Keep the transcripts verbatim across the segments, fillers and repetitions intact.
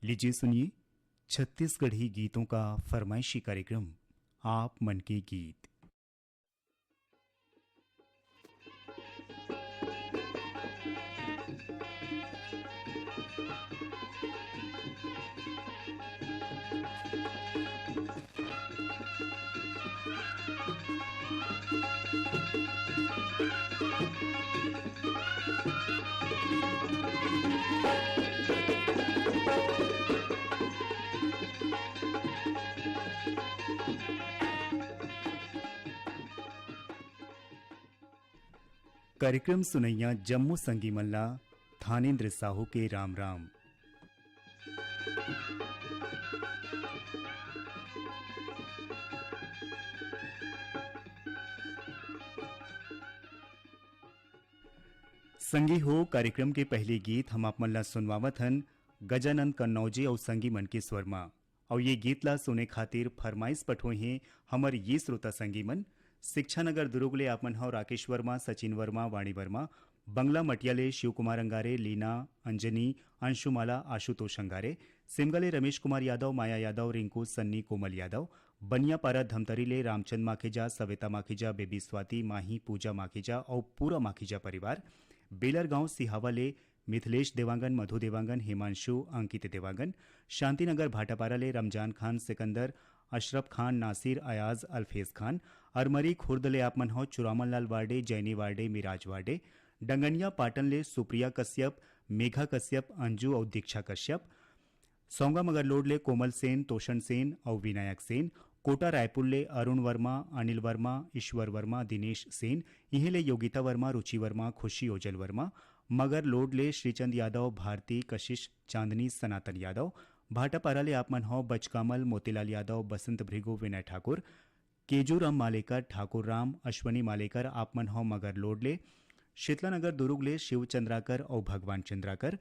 लीजिए सुनिए छत्तीसगढ़ी गीतों का फरमाइशी कार्यक्रम आप मन के गीत। कार्यक्रम सुनइया जम्मो संगी मन ला थानेंद्र साहू के राम राम। संगी हो, कार्यक्रम के पहले गीत हम आप मन ला सुनवावत हन गजानंद कन्नौजे अउ संगी मन के स्वर म। अउ ये गीत ला सुने खातिर फरमाइश पठोए हे हमर ये श्रोता संगी मन। शिक्षा नगर दुरुग ले आप मन हव राकेश वर्मा, सचिन वर्मा, वाणी वर्मा, बंगला मटिया ले शिव कुमार अंगारे, लीना, अंजनी, अंशुमाला, आशुतोष अंगारे, सिमगा ले रमेश कुमार यादव, माया यादव, रिंकू, सन्नी, कोमल यादव, बनियापारा धमतरी ले रामचंद माखीजा, सविता माखीजा, बेबी स्वाति, माही, पूजा माखीजा अउ पूरा माखीजा परिवार, बेलर गांव सिहावा ले मिथिलेश देवांगन, मधु देवांगन, हिमांशु, अंकित देवांगन, शांतिनगर भाटापारा ले रमजान खान, सिकंदर, अशरफ खान, नासिर, अयाज, अल्फेज खान, अरमरी खुर्द ले आप मन हो चुरामन लाल वार्डे, जैनी वार्डे, मिराज वार्डे, डंगनिया पाटन ले सुप्रिया कश्यप, मेघा कश्यप, अंजू अउ दीक्षा कश्यप, सौंगा मगरलोड ले कोमल सेन, तोषण सेन अउ विनायक सेन, कोटा रायपुर ले अरुण वर्मा, अनिल वर्मा, ईश्वर वर्मा, दिनेश सेन, इहें ले योगिता वर्मा, रुचि वर्मा, खुशी ओजल वर्मा, मगरलोड ले श्रीचंद यादव, भारती, कशिश, चांदनी, सनातन यादव, भाटापारा ले आप मन हव बचकामल, मोतीलाल यादव, बसंत भृगु, विनय ठाकुर, केजूराम मालेकर, ठाकुर राम, अश्वनी मालेकर, आप मन हव मगरलोड ले, शीतला नगर दुरुग ले शिव चंद्राकर अउ भगवान चंद्राकर,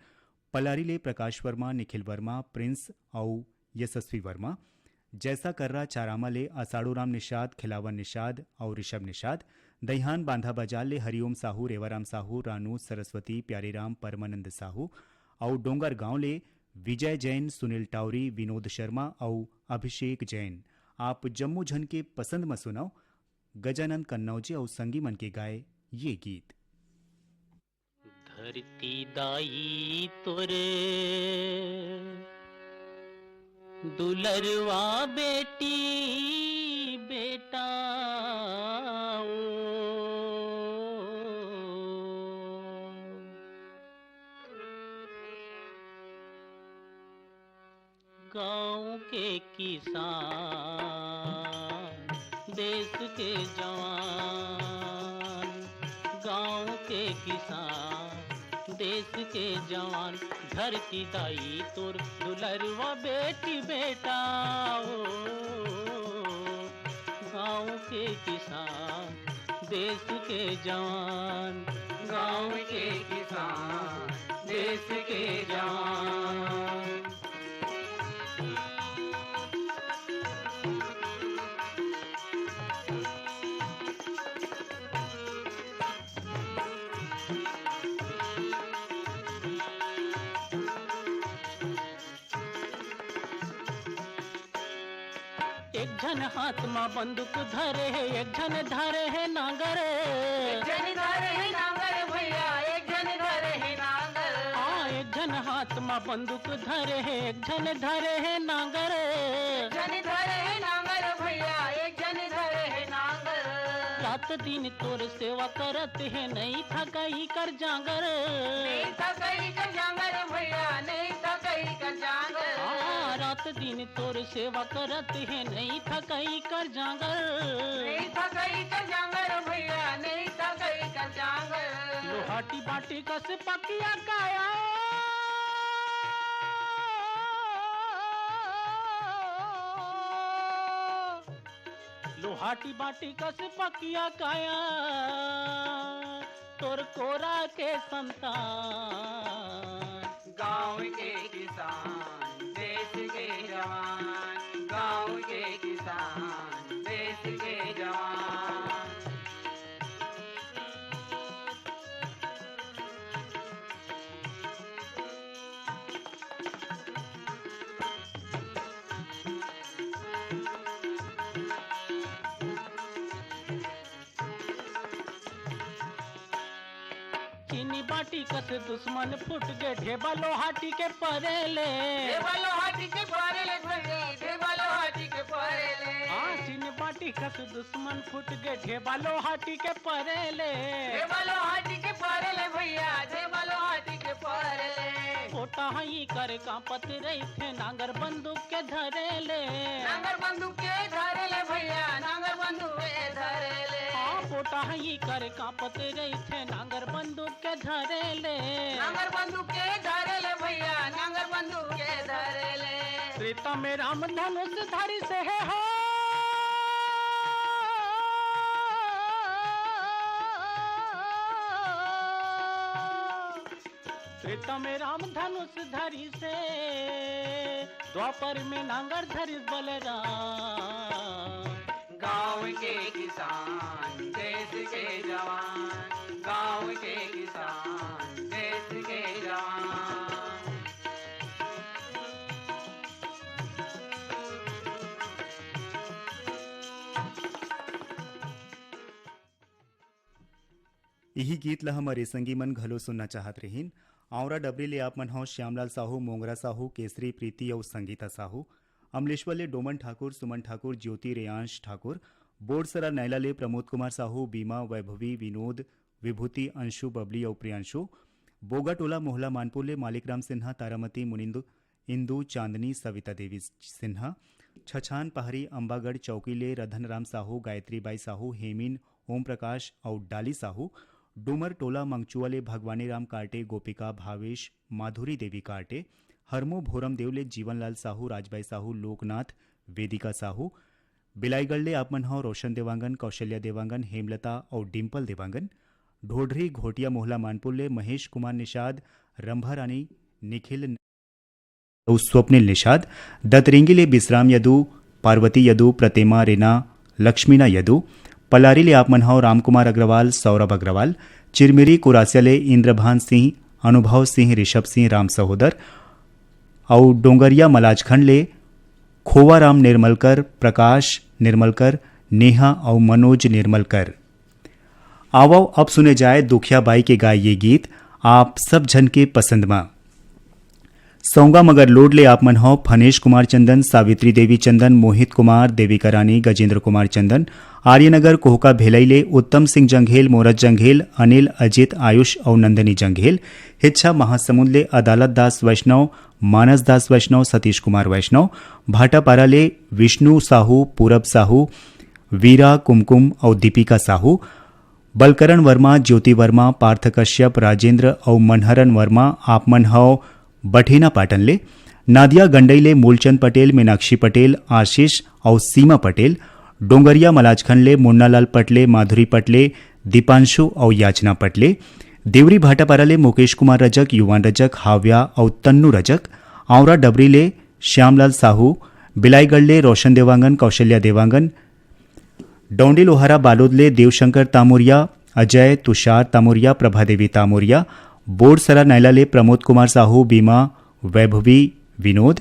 पलारी ले प्रकाश वर्मा, निखिल वर्मा, प्रिंस अउ यशस्वी वर्मा, जैसा कर्रा चारामा ले असाड़ू राम निषाद, खिलावन निषाद अउ ऋषभ निषाद, दईहान बांधा बाजार ले हरिओम साहू, रेवाराम साहू, रानू, सरस्वती, प्यारीराम, परमानंद साहू अउ डोंगरगांव ले विजय जैन, सुनील टावरी, विनोद शर्मा अउ अभिषेक जैन। आप जम्मो झन के पसंद म सुनव गजानंद कन्नौजे अउ संगी मन के गाए ये गीत। धरती दाई तोर दुलरवा बेटी बेटा ओ। गांव के किसान, देश के जवान, गांव के किसान, देश के जवान, धरती दाई तोर दुलरवा बेटी बेटा ओ। गांव के किसान, देश के जवान, गांव के किसान, देश के जवान। एक झन हाथ म बंदूक धरे हे, एक झन धरे हे नांगर। एक झन धरे हे नांगर भैया, एक झन धरे हे नांगर। हाँ, एक झन हाथ म बंदूक धरे हे, एक झन धरे हे नांगर। एक झन धरे हे नांगर भैया, एक झन धरे हे नांगर। रात दिन तोर सेवा करत हे, नइ थकही कर जांगर। नइ थकही कर जांगर भैया, नइ थकही कर जांगर। हाँ, रात दिन तोर सेवा करत हे, नइ थकही कर जांगर। नइ थकही कर जांगर भैया, नइ थकही कर जांगर। लोहाटी बाटी कस पकिया काया। लोहाटी बाटी कस पकिया काया, तोर कोरा के संतान। गांव के किसान, देश के जवान, गांव के किसान, देश के जवान। बाटी कस दुश्मन फूट गे, ढेबा लोहाटी के परे ले। ढेबा लोहाटी के परे ले भैया, ढेबा लोहाटी के परे ले। हाँ, चिन बाटी कस दुश्मन फूट गे, ढेबा लोहाटी के परे ले। ढेबा लोहाटी के परे ले भैया, ढेबा लोहाटी के परे ले। पोटा हई कर कांपत रहिथे, नांगर बंदूक के धरे ले। नांगर बंदूक के धरे ले भैया, नांगर बंदूक के धरे ले। हाँ, पोटा हई कर कांपत रहिथे, नांगर बंदूक के धरे ले। नांगर बंदूक के धरे ले भैया, नांगर बंदूक के धरे ले। त्रेता में राम धनुष धरिस हे हो। त्रेता में राम धनुष धरिस हे, द्वापर में नांगर धरिस बलराम। गांव के किसान, देश के जवान, गांव के किसान, देश के जवान। इही गीत ल हमर ए संगी मन घलो सुनना चाहत रहिन। आंवरा डबरी ले आप मन हव श्यामलाल साहू, मोंगरा साहू, केसरी प्रीति अउ संगीता साहू। अमलेश्वर ले डोमन ठाकुर, सुमन ठाकुर, ज्योति रेयांश ठाकुर। बोरसरा नैला ले प्रमोद कुमार साहू, बीमा, वैभवी, विनोद, विभूति, अंशु, बबली अउ प्रियांशु। बोगाटोला मोहला मानपुर ले मालिक राम सिन्हा, तारामती, मुनिंदु, इंदु, चांदनी, सविता देवी सिन्हा। छछान पहाड़ी अम्बागढ़ चौकी ले रधन राम साहू, गायत्री बाई साहू, हेमिन, ओम प्रकाश अउ डाली साहू। डूमर टोला मंगचुआ ले भगवानी राम काटे, गोपिका, भावेश, माधुरी देवी काटे। हरमो भोरम देव ले जीवनलाल साहू, राजबाई साहू, लोकनाथ, वेदिका साहू। बिलाईगढ़ ले आप मन हव रोशन देवांगन, कौशल्या देवांगन, हेमलता अउ डिम्पल देवांगन। ढोढरी घोटिया मोहला मानपुर ले महेश कुमार निषाद, रंभा रानी, निखिल अउ स्वप्निल निषाद। दतरेंगी ले बिसराम यदु, पार्वती यदु, प्रतिमा रेना, लक्ष्मीना यदु। पलारी ले आप मन हव रामकुमार अग्रवाल, सौरभ अग्रवाल। चिरमिरी कुरासिया ले इंद्रभान सिंह, अनुभव सिंह, ऋषभ सिंह, राम सहोदर। अउ डोंगरिया मलाजखंड ले खोवाराम निर्मलकर, प्रकाश निर्मलकर, नेहा अउ मनोज निर्मलकर। आवव, अब सुने जाए दुखिया बाई के गाय ये गीत, आप सब झन के पसंद म। सौंगा मगर लोड ले आप मन हव फनेश कुमार चंदन, सावित्री देवी चंदन, मोहित कुमार, देविका रानी, गजेंद्र कुमार चंदन, आर्यनगर कोहका भेलई ले उत्तम सिंह जंघेल, मोरत जंघेल, अनिल, अजित, आयुष अउ नंदिनी जंघेल। हिच्छा महासमुंद ले अदालत दास वैष्णव, मानस दास वैष्णव, सतीश कुमार वैष्णव। भाटापारा ले विष्णु साहू, पूरब साहू, वीरा, कुमकुम अउ दीपिका साहू। बलकरण वर्मा, ज्योति वर्मा, पार्थ कश्यप, राजेंद्र अउ मनहरन वर्मा, आप मन हव बठेना पाटन ले। नादिया गंडई ले मूलचंद पटेल, मीनाक्षी पटेल, आशीष अउ सीमा पटेल। डोंगरिया मलाजखंड ले मुन्नालाल पटले, माधुरी पटले, दीपांशु अउ याचना पटले। देवरी भाटापारा ले मुकेश कुमार रजक, युवान रजक, हाव्या अउ तन्नू रजक। आंवरा डबरी ले श्यामलाल साहू। बिलाईगढ़ ले रोशन देवांगन, कौशल्या देवांगन। डौंडी लोहारा बालोद ले देवशंकर तामुरिया, अजय, तुषार तामुरिया, प्रभादेवी तामुरिया। बोरसरा नैला ले प्रमोद कुमार साहू, बीमा, वैभवी, विनोद।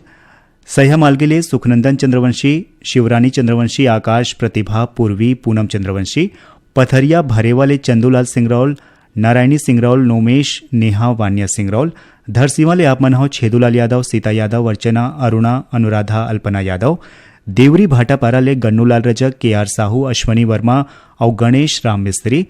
सह्या मालगी ले सुखनंदन चंद्रवंशी, शिवरानी चंद्रवंशी, आकाश, प्रतिभा, पूर्वी, पूनम चंद्रवंशी। पथरिया भरेवा ले चंदूलाल सिंगरौल, नारायणी सिंगरौल, नोमेश, नेहा, वान्या सिंगरौल। धरसीवा ले आप मन हव छेदूलाल यादव, सीता यादव, अर्चना, अरुणा, अनुराधा, अल्पना यादव। देवरी भाटापारा ले गन्नूलाल रजक, के आर साहू, अश्वनी वर्मा अउ गणेश राम मिस्त्री।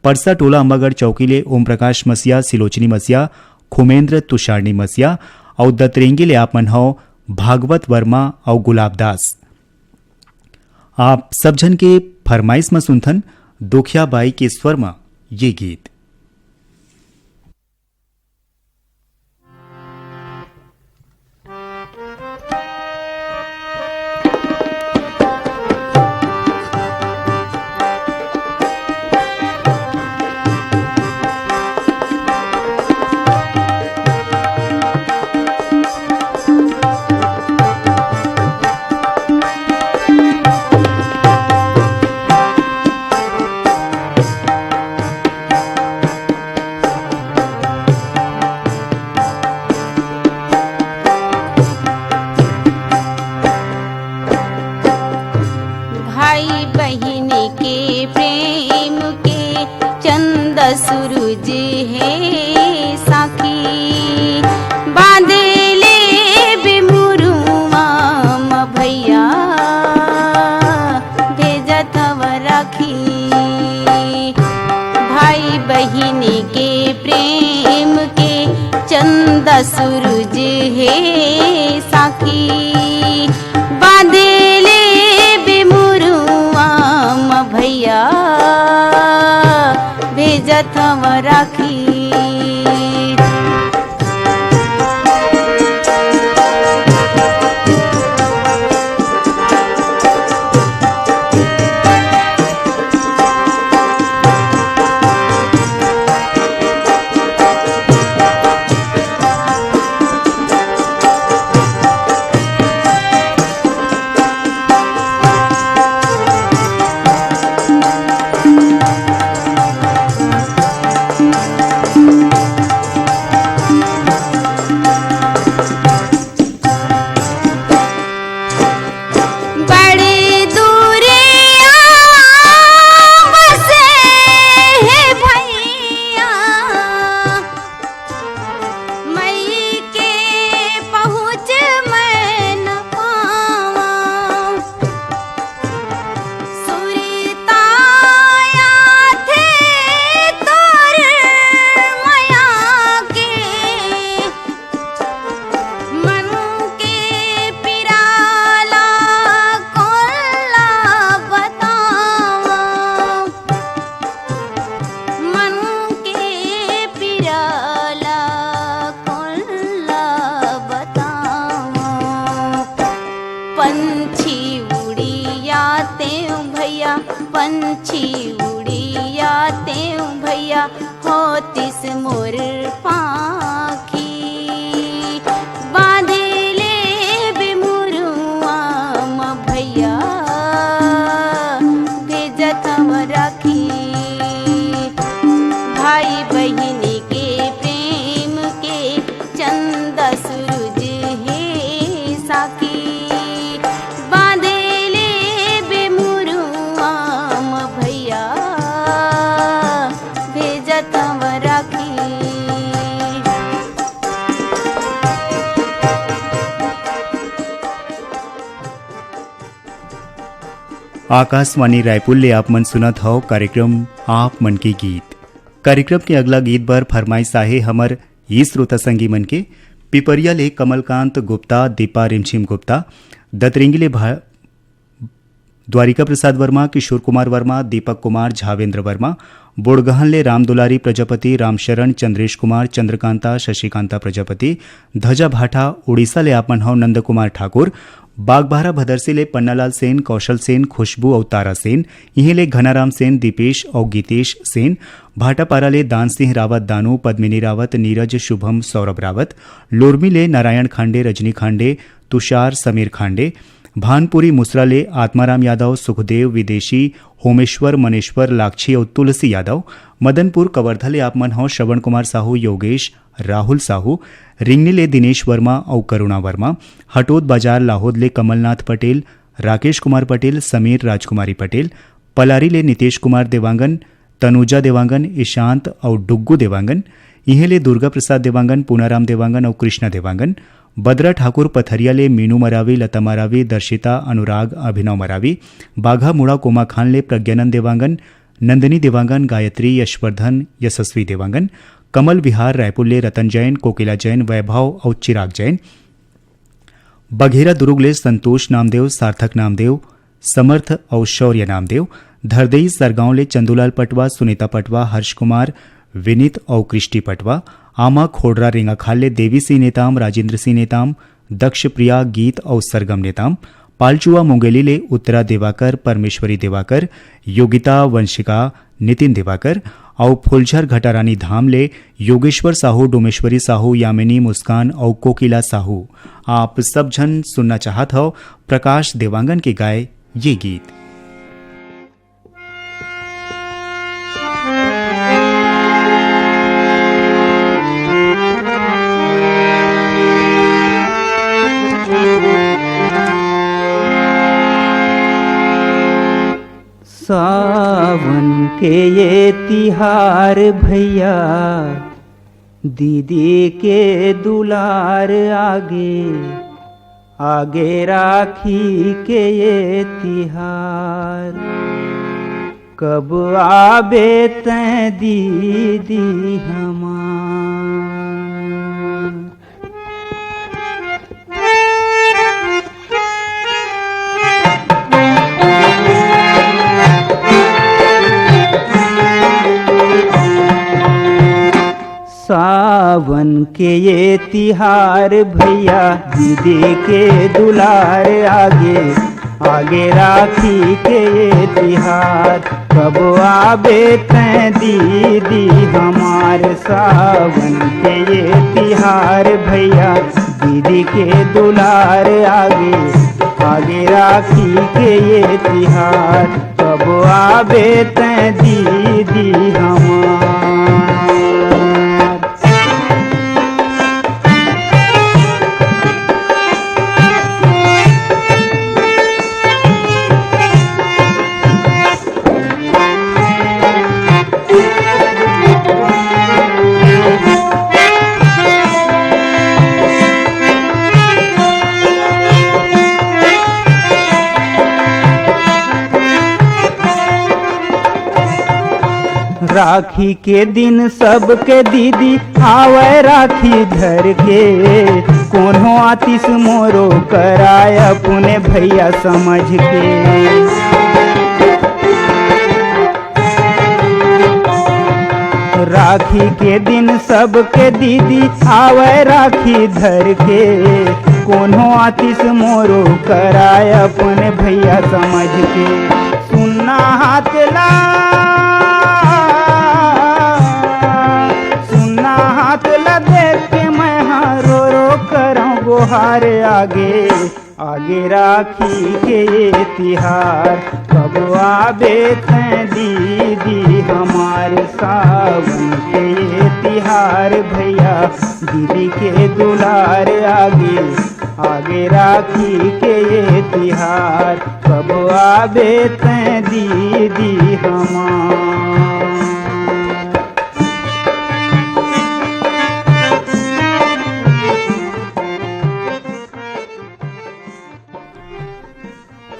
परसा टोला अम्बागढ़ चौकी ले ओम प्रकाश मसिया, सिलोचनी मसिया, खुमेंद्र, तुषारनी मसिया अउ दतरेंगी ले आप मन हव भागवत वर्मा अउ गुलाब दास। आप सब झन के फरमाइश म सुनथन दोखिया बाई के स्वर म ये गीत। की बांधे ले बेमुरुआ म भैया, भेजत हव राखी। बड़ी दूरिया बसे हे भैया, मई के पहुँच मैं न पावा। सुरता आथे तोर मया के, मन के पिराला कोला बतावा। मन के पिराला कोला बतावा। पंछी उड़िया तें भैया, पंछी उड़िया तें भैया, होतिस मोर पाखी। बांधे ले बेमुरुआ म भैया, भेजत हव राखी। भाई बहिनी के प्रेम के चंदा सूरज हे साखी। बांधे ले बेमुरुआ म भैया, भेजत हव राखी। आकाशवाणी रायपुर ले आप मन सुनत हव कार्यक्रम आप मन के गीत। कार्यक्रम के अगला गीत बर फरमाइश आहे हमर ई श्रोता संगी मन के, पिपरिया ले कमलकांत गुप्ता, दीपा रिमझिम गुप्ता, दतरेंगी ले भा-, द्वारिका प्रसाद वर्मा, किशोर कुमार वर्मा, दीपक कुमार, झावेंद्र वर्मा, बोड़गहन ले रामदुलारी प्रजापति, रामशरण, चंद्रेश कुमार, चंद्रकांता, शशिकांता प्रजापति, धजा भाटा, उड़ीसा ले आप मन हव नंद कुमार ठाकुर, बागबाहरा भदरसी ले पन्नालाल सेन, कौशल सेन, खुशबू अउ तारा सेन, इहें ले घनाराम सेन, दीपेश अउ गीतेश सेन, भाटापारा ले दान सिंह रावत, दानू, पद्मिनी रावत, नीरज, शुभम, सौरभ रावत, लोरमी ले नारायण खांडे, रजनी खांडे, तुषार, समीर खांडे, भानपुरी मुसरा ले आत्माराम यादव, सुखदेव, विदेशी, होमेश्वर, मनेश्वर, लाक्षी अउ तुलसी यादव, मदनपुर कवर्धा ले आप मन हव श्रवण कुमार साहू, योगेश, राहुल साहू, रिंगनी ले दिनेश वर्मा अउ करुणा वर्मा, हटोद बाजार लाहोद ले कमलनाथ पटेल, राकेश कुमार पटेल, समीर राजकुमारी पटेल, पलारी ले नितेश कुमार देवांगन, तनुजा देवांगन, ईशांत अउ डुग्गू देवांगन, इहें ले दुर्गा प्रसाद देवांगन, पूनाराम देवांगन अउ कृष्णा देवांगन, बदरा ठाकुर पथरिया ले मीनू मरावी, लता मरावी, दर्शिता, अनुराग, अभिनव मरावी, बाघा मुड़ा कोमाखान ले प्रज्ञानंद देवांगन, नंदिनी देवांगन, गायत्री, यशवर्धन, यशस्वी देवांगन, कमल विहार रायपुर ले रतन जैन, कोकिला जैन, वैभव अउ चिराग जैन, बघेरा दुरुग ले संतोष नामदेव, सार्थक नामदेव, समर्थ अउ शौर्य नामदेव, धरदेई सरगांव ले चंदूलाल पटवा, सुनीता पटवा, हर्ष कुमार, विनीत अउ कृष्टि पटवा, आमा खोड़रा रेंगाखाल ले देवी सिंह नेताम, राजेंद्र सिंह नेताम, दक्ष प्रिया, गीत अउ सरगम नेताम, पालचुआ मुंगेली ले उत्तरा देवाकर, परमेश्वरी देवाकर, योगिता, वंशिका, नितिन देवाकर अउ फुलझर घटारानी धाम ले योगेश्वर साहू, डोमेश्वरी साहू, यामिनी, मुस्कान अउ कोकिला साहू। आप सब झन सुनना चाहत हव प्रकाश देवांगन के गाए ये गीत। सावन के ये तिहार भैया, दीदी के दुलार आगे, आगे राखी के ये तिहार। कब आबे तैं दीदी हमार। के ये तिहार भैया, दीदी के दुलार आगे, आगे राखी के ये तिहार। कब आबे तैं दीदी हमार, सावन के ये तिहार भैया, दीदी के दुलार आगे, आगे राखी के ये तिहार। कब आबे तैं दीदी हमार। राखी के दिन सबके दीदी आवै राखी धर के, कोनो आतिस मोरो कराय अपने भैया समझ के। राखी के दिन सबके दीदी आवै राखी धर के, कोनो आतिस मोरो कराय अपने भैया समझ के। सुन्ना हाथ ला, सुन्ना हाथ ला देख के मैं हा रो रो करौं गोहार आगे। आगे राखी के ये तिहार, कब आबे तैं दीदी हमार, सावन के ये तिहार भैया, दीदी के दुलार आगे, आगे राखी के ये तिहार, कब आबे तैं दीदी हमार।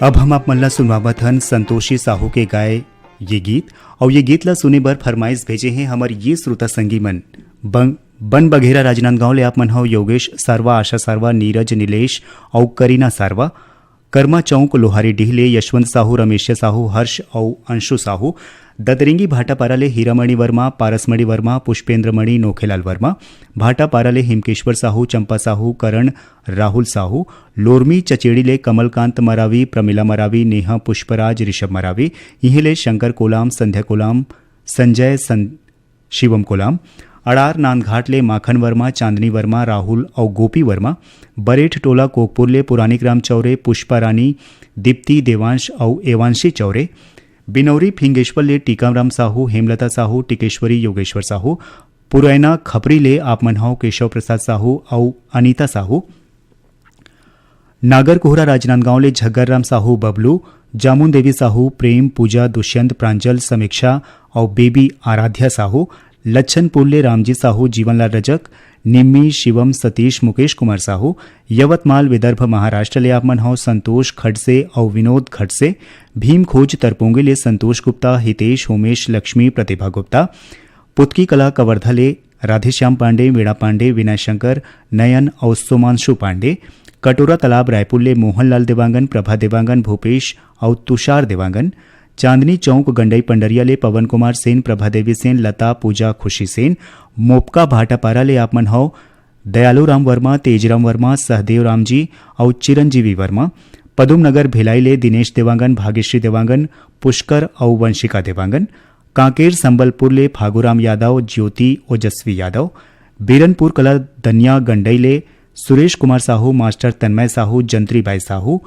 अब हम आप मन ला सुनवावत हन संतोषी साहू के गाए ये गीत। अउ ये गीत ला सुने बर फरमाइश भेजे हे हमर ये श्रोता संगी मन। बं-, बन बघेरा राजनांदगांव ले आप मन हव योगेश सारवा, आशा सारवा, नीरज, नीलेश अउ करीना सारवा। करमा चौक लोहारी डीह ले यशवंत साहू, रमेशिया साहू, हर्ष अउ अंशु साहू। ददरिंगी भाटापारा ले हीरामणि वर्मा, पारसमणि वर्मा, पुष्पेंद्रमणि, नोखेलाल वर्मा। भाटापारा ले हिमकेश्वर साहू, चंपा साहू, करण, राहुल साहू। लोरमी चचेड़ी ले कमलकांत मरावी, प्रमिला मरावी, नेहा, पुष्पराज, ऋषभ मरावी। इहें ले शंकर कोलाम, संध्या कोलाम, संजय सं-, शिवम कोलाम। अड़ार नांदघाट ले माखन वर्मा, चांदनी वर्मा, राहुल अउ गोपी वर्मा। बरेठ टोला कोकपुर ले पुरानी ग्राम चौरे, पुष्पा रानी, दीप्ति, देवांश अउ एवांशी चौरे। बिनौरी फिंगेश्वर ले टीकाराम साहू, हेमलता साहू, टिकेश्वरी, योगेश्वर साहू। पुरैना खपरी ले आप मन हव केशव प्रसाद साहू अउ अनीता साहू। नागरकोहरा राजनांदगांव ले झग्गरराम साहू बबलू, जामुन देवी साहू, प्रेम, पूजा, दुष्यंत, प्रांजल, समीक्षा अउ बेबी आराध्या साहू, लच्छनपुर ले रामजी साहू, जीवनलाल रजक, निम्मी, शिवम, सतीश, मुकेश कुमार साहू, यवतमाल विदर्भ महाराष्ट्र ले आप मन हव संतोष खडसे अउ विनोद खडसे, भीम खोज तरपोंगे ले संतोष गुप्ता, हितेश, होमेश, लक्ष्मी, प्रतिभा गुप्ता, पुतकी कला कवर्धा ले राधेश्याम पांडे, वीणा पांडे, विनय शंकर, नयन अउ सोमांशु पांडे। कटोरा तालाब रायपुर ले मोहनलाल देवांगन, प्रभा देवांगन, भूपेश अउ तुषार देवांगन। चांदनी चौक गंडई पंडरिया ले पवन कुमार सेन, प्रभा देवी सेन, लता, पूजा, खुशी सेन। मोपका भाटापारा ले आप मन हव दयालू राम वर्मा, तेजराम वर्मा, सहदेव राम जी अउ चिरंजीवी वर्मा। पदुम नगर भिलाई ले दिनेश देवांगन, भाग्यश्री देवांगन, पुष्कर अउ वंशिका देवांगन। कांकेर संबलपुर ले फागुराम यादव, ज्योति, ओजस्वी यादव। बीरनपुर कला दनिया गंडई ले सुरेश कुमार साहू, मास्टर तन्मय साहू, जंत्री बाई साहू।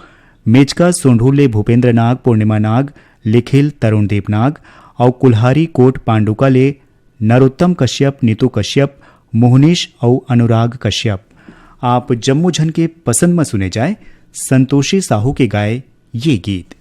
मेचका सोंढूर ले भूपेंद्र नाग, पूर्णिमा नाग, लिखिल, तरुण देव नाग अउ कुल्हारी कोट पांडुका ले नरोत्तम कश्यप, नीतू कश्यप, मोहनीश अउ अनुराग कश्यप। आप जम्मो झन के पसंद म सुने जाए संतोषी साहू के गाए ये गीत।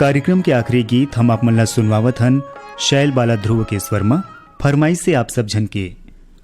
कार्यक्रम के आखिरी गीत हम आप मन ला सुनवावत हन शैल बाला ध्रुव के स्वर म। फरमाइश से आप सब झन के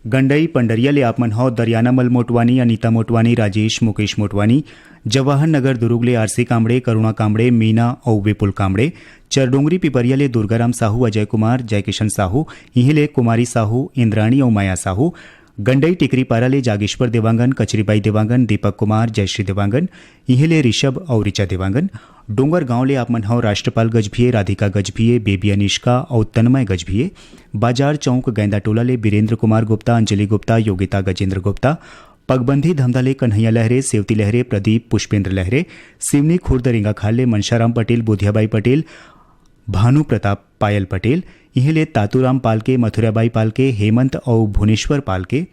गंडई पंडरिया ले आप मन हव दरियाना मल मोटवानी, अनिता मोटवानी, राजेश, मुकेश मोटवानी, जवाहर नगर दुरुग ले आरसी कामड़े, करुणा कामड़े, मीना अउ विपुल कामड़े, चरडोंगरी पिपरिया ले दुर्गाराम साहू, अजय कुमार, जयकिशन साहू, इहें ले कुमारी साहू, इंद्राणी अउ माया साहू, गंडई टिकरीपारा ले जागेश्वर देवांगन, कचरीबाई देवांगन, दीपक कुमार, जयश्री देवांगन, इहें ले ऋषभ अउ ऋचा देवांगन, डोंगर गांव ले आप मन हव राष्ट्रपाल गजभिये, राधिका गजभिये, बेबी अनिष्का अउ तन्मय गजभिये, बाजार चौक गैंदा टोला ले बीरेंद्र कुमार गुप्ता, अंजलि गुप्ता, योगिता गजेंद्र गुप्ता, पगबंधी धमधा ले कन्हैया लहरे, सेवती लहरे, प्रदीप, पुष्पेंद्र लहरे, सिवनी खुर्द रेंगाखाल ले मनशाराम पटेल, बुधियाबाई पटेल, भानु प्रताप, पायल पटेल, इहें ले तातूराम पालके, मथुराबाई पालके, हेमंत अउ भुवनेश्वर पालके,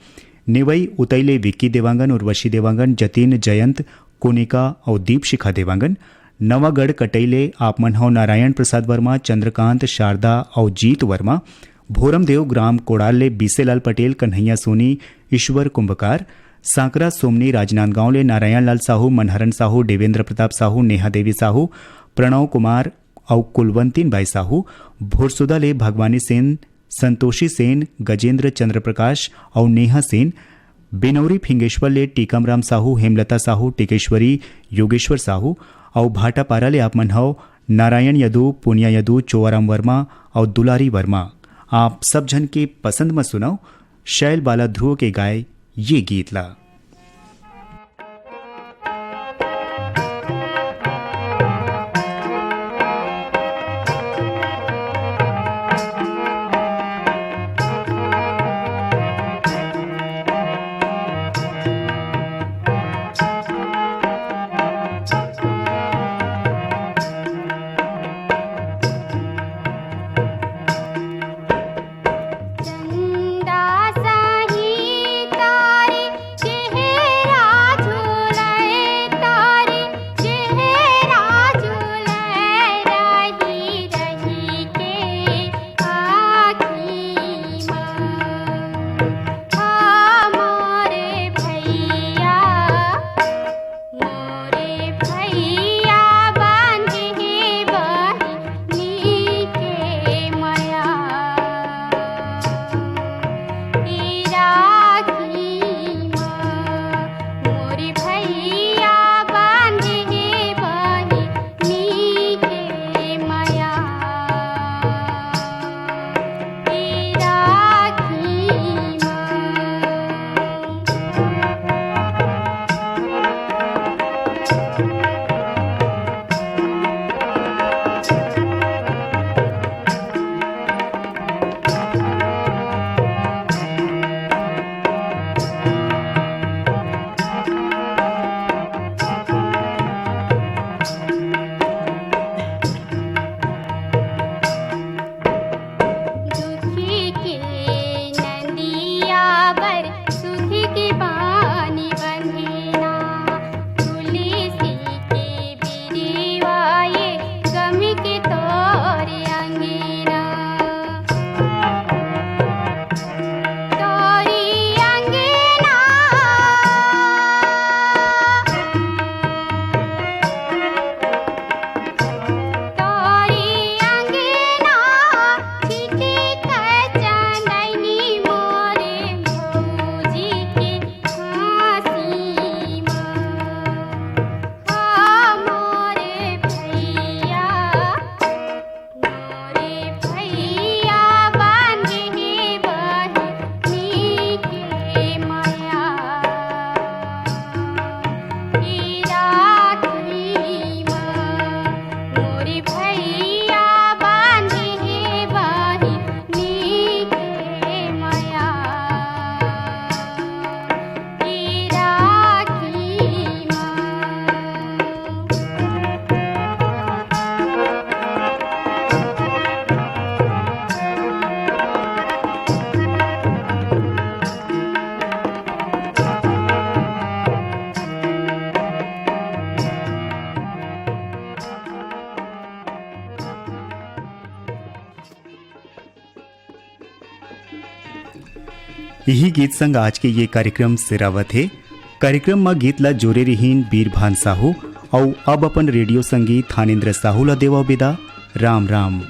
नेवई उतई ले विक्की देवांगन, उर्वशी देवांगन, जतिन, जयंत, कोनिका अउ दीपशिखा देवांगन, नवागढ़ कटई ले आप मन हव नारायण प्रसाद वर्मा, चंद्रकांत, शारदा अउ जीत वर्मा, भोरमदेव ग्राम कोड़ार ले बीसेलाल पटेल, कन्हैया सोनी, ईश्वर कुंभकार, सांकरा सोमनी राजनांदगांव ले नारायण लाल साहू, मनहरन साहू, देवेंद्र प्रताप साहू, नेहा देवी साहू, प्रणव कुमार अउ कुलवंतीन बाई साहू, भोरसुदा ले भगवानी सेन, संतोषी सेन, गजेंद्र चंद्र प्रकाश अउ नेहा सेन, बिनौरी फिंगेश्वर ले टीकमराम साहू, हेमलता साहू, टिकेश्वरी, योगेश्वर साहू अउ भाटापारा ले आप मन हव नारायण यदु, पुनिया यदु, चोवाराम वर्मा अउ दुलारी वर्मा। आप सब झन के पसंद म सुनव शैल बाला ध्रुव के गाय ये गीत ला। इही गीत संग आज के ये कार्यक्रम सिरावत हे। कार्यक्रम म गीत ला जोरे रिहीन बीरभान साहू अउ अब अपन रेडियो संगी थानेंद्र साहू ला देवव बिदा। राम राम।